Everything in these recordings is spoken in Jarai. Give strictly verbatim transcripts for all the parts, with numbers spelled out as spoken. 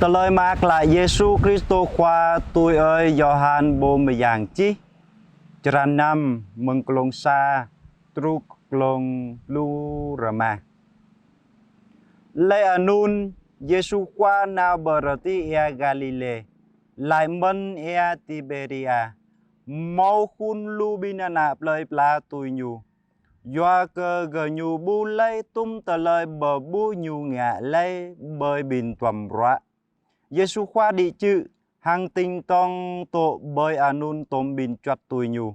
Tơlơi mơak klă Yêsu Kristô Khua tui ơi Yôhan pô mơyang čih. Črăn năm, mơ̆ng glông sa truh glông pluh rơma. Laih anŭn, Yêsu Khua nao pơ rơtih ia Galilê, laih mơ̆n ia Tibêria. Hmâo khul lu ƀing ană plơi pla tui Ñu, yua kơ gơñu ƀuh laih tŭm tơlơi pơƀuh Ñu ngă laih ƀơi ƀing duăm bruă. Yêsu Khua đĭ čư̆ hăng tĭng tong tŏ ƀơi anŭn tôm ƀing čuăt tui Ñu.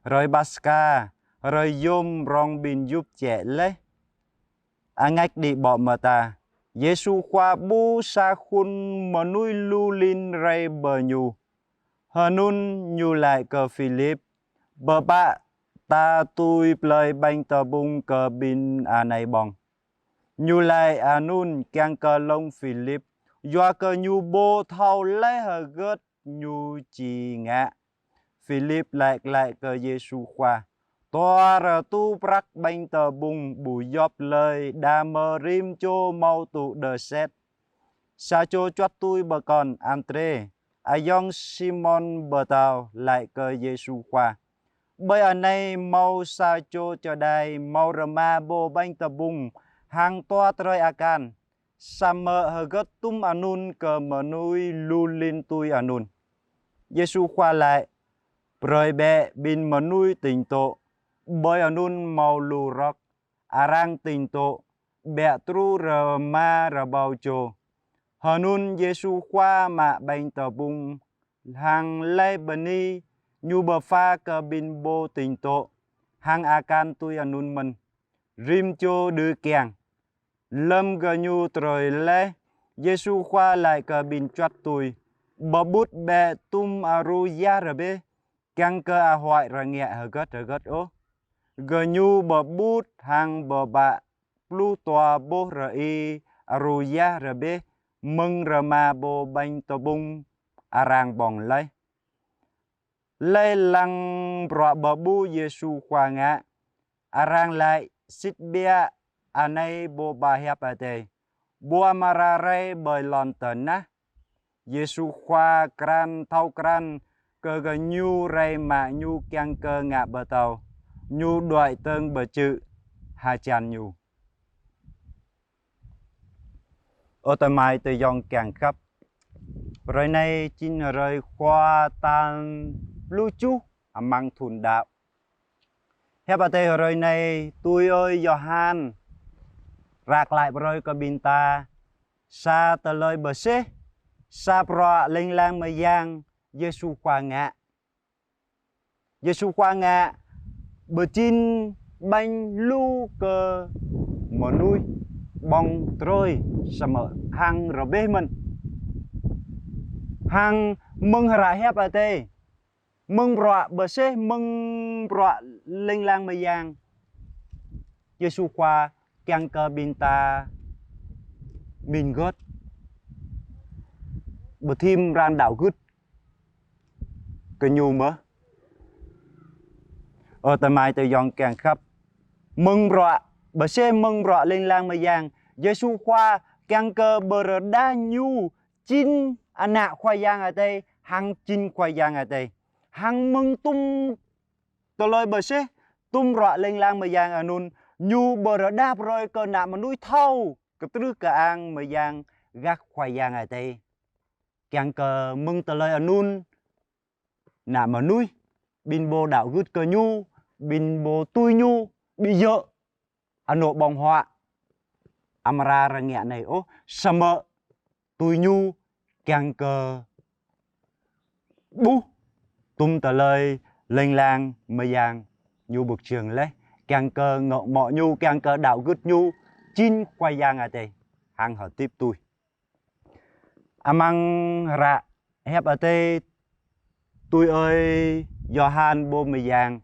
Hrơi Paskha, hrơi yôm rong ƀing yŭp čĕ laih, angač đĭ ƀô̆ mơta, Yêsu Khua ƀuh sa khul mơnuih lu lin rai pơ Ñu. Hơnŭn Ñu laĭ kơ Philip: Pơpă ta tui plơi ƀañ tơpŭng kơ ƀing anai ƀơ̆ng? Ñu laĭ anŭn kiăng kơ lông Philip, yua kơ ñu pô thâo laih hơgĕt Ñu či ngă. Philip laĭ glaĭ kơ Yêsu Khua: Dua rơtuh prăk ƀañ tơpŭng ƀu djŏp lơi đa mơ̆ rĭm čô hmâo tŭ đơ set. Sa čô čuăt tui pơkŏn, Andrê, ayŏng Simôn Pơtâo, laĭ kơ Yêsu Khua: Ƀơi anai hmâo sa čô čơđai hmâo rơma pô ƀañ tơpŭng hăng dua drơi akan. Samơ̆ hơgĕt tŭm anŭn kơ mơnuih lu lin tui anŭn? Yêsu Khua laĭ: Brơi bĕ ƀing mơnuih tĭng tŏ. Ƀơi anŭn hmâo lu rơ̆k, arăng tĭng tŏ ƀiă truh rơma rơbâo čô. Hơnŭn Yêsu Khua mă ƀañ tơpŭng hăng laih bơni, Ñu pơpha kơ ƀing pô tĭng tŏ, hăng akan tui anŭn mơ̆n. Rĭm čô đưh kiăng. Lơm gơñu trơi laih, Yêsu Khua laĭ kơ ƀing čuăt tui: Pơƀut bĕ tŭm aru yah rơbêh, kiăng kơ ahuăi rơngiă hơgĕt hơgĕt ôh. Gơñu pơƀut hăng pơpă pluh dua boh rơ-i aru yah rơbêh mơ̆ng rơma pô ƀañ tơpŭng arăng ƀơ̆ng laih. Laih lăng bruă pơƀuh Yêsu Khua ngă, arăng laĭ: Sĭt biă, anai Pô ba hiăp Adai, Pô amra rai ƀơi lŏn tơnah. Yêsu Khua krăn thâo krăn kơ gơñu rai mă Ñu kiăng kơ ngă pơtao, Ñu đuaĭ dơ̆ng pơ čư̆ hơjăn Ñu. Ơ adơi amai ayŏng kiăng khăp, hrơi anai jing hrơi Khua tal pluh tơjuh amăng thun đăo. Hiăp Adai hrơi anai tui ơi Yôhan ră glaĭ brơi kơ ƀing ta sa tơlơi pơsêh, sa bruă ling lang mơyang Yêsu Khua ngă. Yêsu Khua ngă pơjing ƀañ lu kơ mơnuih ƀơ̆ng trơi samơ̆ hăng rơbêh mơ̆n. Hăng mơ̆ng hră hiăp Adai, mơ̆ng bruă pơsêh, mơ̆ng bruă ling lang mơyang, Yêsu Khua kiăng kơ ƀing ta mĭn gơ̆t, pơthim pran đăo gưt kơ Ñu mơ̆n. Ơ adơi amai ayŏng kiăng khăp, mơ̆ng bruă pơsêh, mơ̆ng bruă ling lang mơyang, Yêsu Khua kiăng kơ pơrơđah Ñu jing Ană Khua Yang Adai, hăng jing Khua Yang Adai. Hăng mơ̆ng tŭm tơlơi pơsêh, tŭm bruă ling lang mơyang anŭn, Ñu pơrơđah brơi kơ ană mơnuih thâo kơtrưh kơang mơyang gah Khua Yang Adai. Kiăng kơ mơ̆ng tơlơi anŭn, ană mơnuih, ƀing pô đăo gưt kơ Ñu, ƀing pô tui Ñu, ƀu djơ̆ anŏ ƀơ̆ng huă amra rơngiă anai ôh, samơ̆ tui Ñu kiăng kơ ƀuh tŭm tơlơi ling lang mơyang Ñu pơjing laih, kiăng kơ ngŏ mŏ Ñu, kiăng kơ đăo gưt Ñu, jing Khua Yang Adai hăng hơdip tui. Amăng hră hiăp Adai tui ơi Yôhan pô mơyang,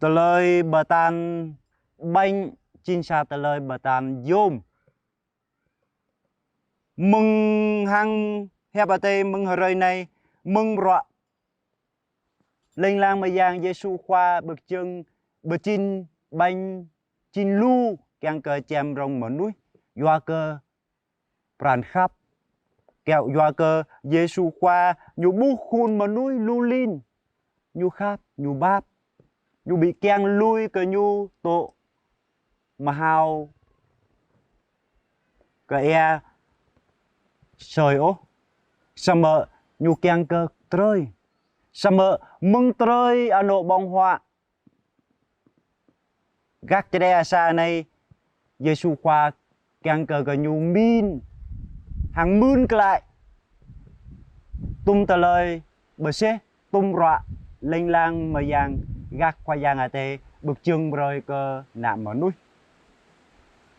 tơlơi pơtăn ƀañ jing sa tơlơi pơtăn yôm. Mơ̆ng hăng hiăp Adai mơ̆ng hrơi anai, mơ̆ng bruă ling lang mơyang Yêsu Khua pơjing, pơjing ƀañ jing lu kiăng kơ čem rông mơnuih, yua kơ pran khăp, Kiăng yua kơ Yêsu Khua ñu ƀuh khul mơnuih lu lin, ñu khăp, ñu bap, ñu ƀu kiăng lui kơ ñu tŭ mơhao kơ ia sơi ôh. Samơ̆ ñu kiăng kơ trơi. Samơ̆ mơ̆ng trơi anŏ ƀơ̆ng huă gah čơđeh Asa anai, Yêsu Khua kiăng kơ gơñu min hăng mưn glaĭ tŭm tơlơi pơsêh, tŭm ruă lêng lang mơyang gah Khua Yang Adai pơčrang brơi kơ ană mơnuih.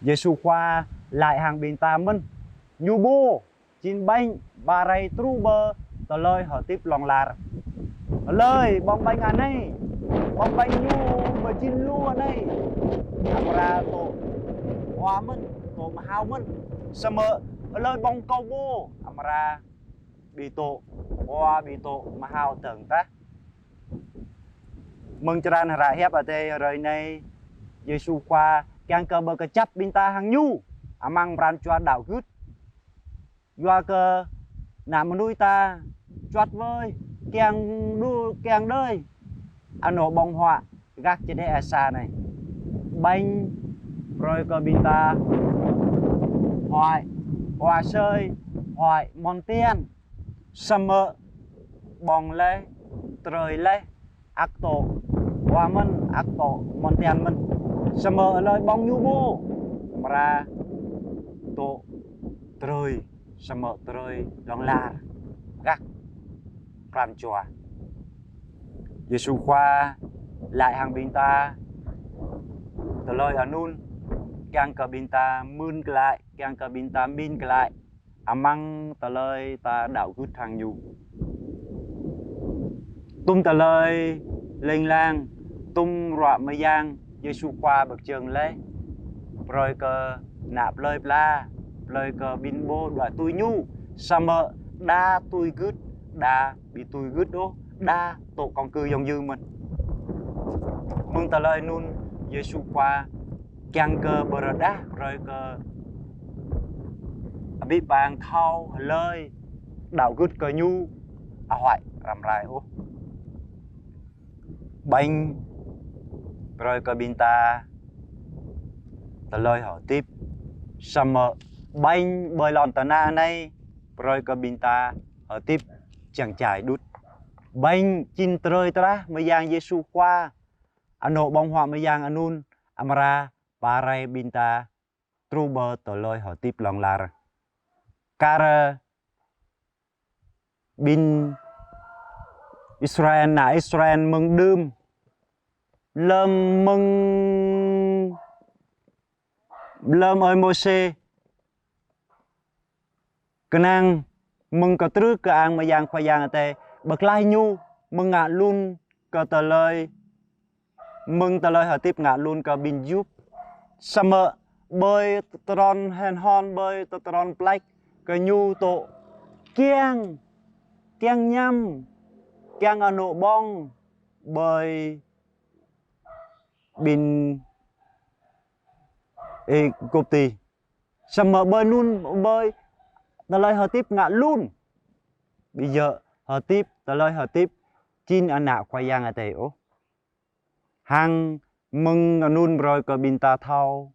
Yêsu Khua laĭ hăng ƀing ta mơ̆n, ñu pô jing ƀañ ba rai truh pơ tơlơi hơdip hlŏng lar. Hlơi ƀơ̆ng ƀañ anai, ƀơ̆ng ƀañ ñu pơjing lu anai, amra tŭ hua mơ̆n, tŭ mơhao mơ̆n. Samơ̆ hlơi ƀơ̆ng kâo pô, amra ƀu tŭ hua, ƀu tŭ mơhao dơ̆ng tah. Mơ̆ng črăn hră hiăp Adai hrơi anai, Yêsu Khua kiăng kơ pơkơjăp ƀing ta hăng ñu amăng pran jua đaŏ gưt. Yua kơ ană mơnuih ta juăt ƀơi kiăng đu, kiăng đơi anŏ ƀơ̆ng huă gah čơđeh Asa anai. Ƀañ brơi kơ ƀing ta huăi, huăi sơi, huăi mơ̆n tian. Samơ̆ ƀơ̆ng laih, trơi laih, ăt tŭ hua mơ̆n, ăt tŭ mơ̆n tian mơ̆n. Samơ̆ hlơi ƀơ̆ng ñu pô, amra tŭ trơi, samơ̆ trơi hlŏng lar gah pran jua. Yêsu Khua laĭ hăng ƀing ta tơlơi anŭn, kiăng kơ ƀing ta mưn glaĭ, kiăng kơ ƀing ta min glaĭ amăng tơlơi ta đaŏ gưt hăng ñu. Tŭm tơlơi lêng lang, tŭm ruă mơyang Yêsu Khua pơčrang laih brơi kơ ană plơi pla, brơi kơ ƀing pô đuaĭ tui ñu, samơ̆ đa tui gưt, đa ƀu tui gưt ôh, đa tŭ kơ̆ng kư yŏng yư mơ̆n. Mơ̆ng tơlơi anŭn, Yêsu Khua kiăng kơ pơrơđah brơi kơ abih bang thâo hlơi đaŏ gưt kơ ñu ăt huăi răm rai ôh. Ƀañ brơi kơ ƀing ta tơlơi hơdip, samơ̆ ƀañ ƀơi lŏn tơnah anai brơi kơ ƀing ta hơdip jăng jai đôč. Ƀañ jing trơi trah mơyang Yêsu Khua, anŏ ƀơ̆ng huă mơyang anŭn amra ba rai ƀing ta truh pơ tơlơi hơdip hlŏng lar. Kar ƀing Israel, ană Israel mơ̆ng đưm, lơ̆m mơ̆ng, lơ̆m ơi Môsê kơnang mơ̆ng kơtrưh kơ-ang mơyang Khua Yang Adai pơklaih ñu mơ̆ng ngă lun kơ tơlơi, mơ̆ng tơlơi hơdip ngă lun kơ ƀing Yup. Samơ̆ ƀơi tơdron hên hon, ƀơi tơdron plek kơ ñu tŭ kiăng, kiăng ñăm, kiăng anŏ ƀơ̆ng ƀơi ƀing Êgupti. Samơ̆ ƀơi anŭn ƀơi tơlơi hơdip ngă lun. Ƀu djơ̆ hơdip, tơlơi hơdip jing ană Khua Yang Adai ôh. Hăng mơ̆ng anŭn brơi kơ ƀing ta thâo,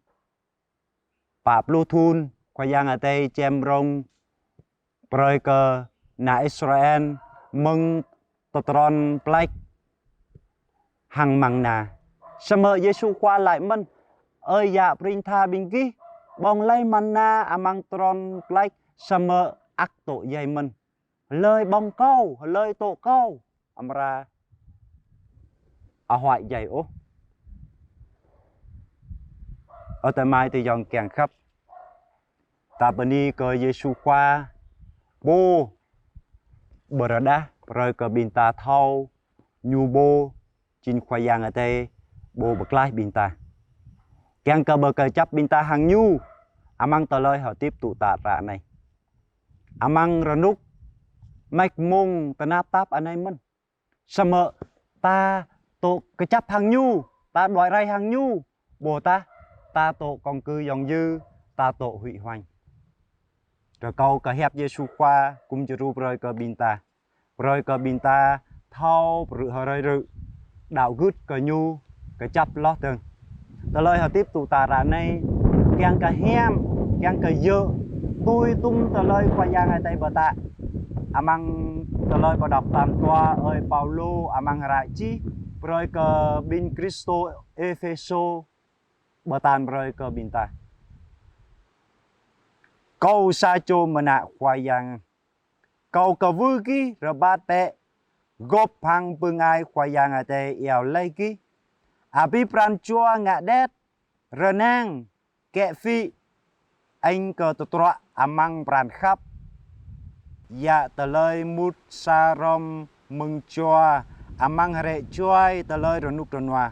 pă pluh thŭn Khua Yang Adai čem rông brơi kơ ană Israel mơ̆ng tơdron plek hăng măng-na. Samơ̆ Yêsu Khua laĭ mơ̆n: Ơi Yă prin tha ƀing gih, ƀơ̆ng laih măng-na amăng tơdron plek, samơ̆ ăt tŭ djai mơ̆n. Hlơi ƀơ̆ng Kâo, hlơi tŭ Kâo, amra ăt huăi djai ôh. Ơ adơi amai ayŏng kiăng khăp, ta bơni kơ Yêsu Khua, pô pơrơđah brơi kơ ƀing ta thâo ñu pô jing Khua Yang Adai, pô pơklaih ƀing ta. Kiăng kơ pơkơjăp ƀing ta hăng ñu amăng tơlơi hơdip tŭ tă ră anai, amăng rơnŭk mơ̆ng tơnap tap anai mơ̆n. Samơ̆ ta tŭ kơjăp hăng ñu, ta đuaĭ rai hăng ñu, ƀôdah ta tŭ kơ̆ng kư yŏng yư, ta tŭ huĭ huañ. Rơkâo kơ hiăp Yêsu Khua gum djru brơi kơ ƀing ta. Brơi kơ ƀing ta thâo prư̆ hrơi rư̆, đaŏ gưt kơ Ñu kơjăp hloh dơ̆ng. Tơlơi hơdip tŭ ta ră anai, kiăng kơ hiam, kiăng kơ djơ̆, tui tŭm tơlơi Khua Yang Adai pơtă. Amăng tơlơi pơđŏk tal dua ơi Paulô amăng hră čih brơi kơ ƀing Kristô Êphêsô pơtă brơi kơ ƀing ta. Kâo sa čô mơnă Khua Yang, kâo kwưh gih rơbat bĕ, gŏp hăng bơngai Khua Yang Adai iâu laĭ gih. Abih pran jua ngă đet, rơnang, kĕ phĭ, añ kơ tơdruă amăng pran khăp, djă tơlơi mŭt sa hrŏm mơ̆ng jua amăng hrĕ juăi tơlơi rơnŭk rơnua.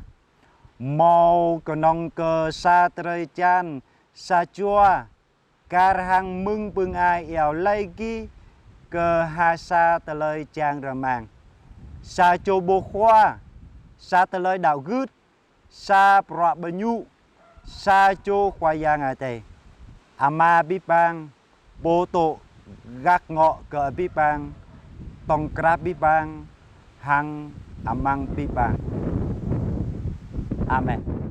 Hmâo kơnơ̆ng kơ sa drơi jan sa jua, kar hăng mơ̆ng bơngai iâu laĭ gih kơ ha sa tơlơi čang rơmang. Sa čô pô khua, sa tơlơi đaŏ gưt, sa bruă ƀơñu, sa čô Khua Yang Adai. Ama abih bang, Pô dŏ gak ngŏ kơ abih bang, tŏng krah abih bang, hăng amăng abih bang. Amen.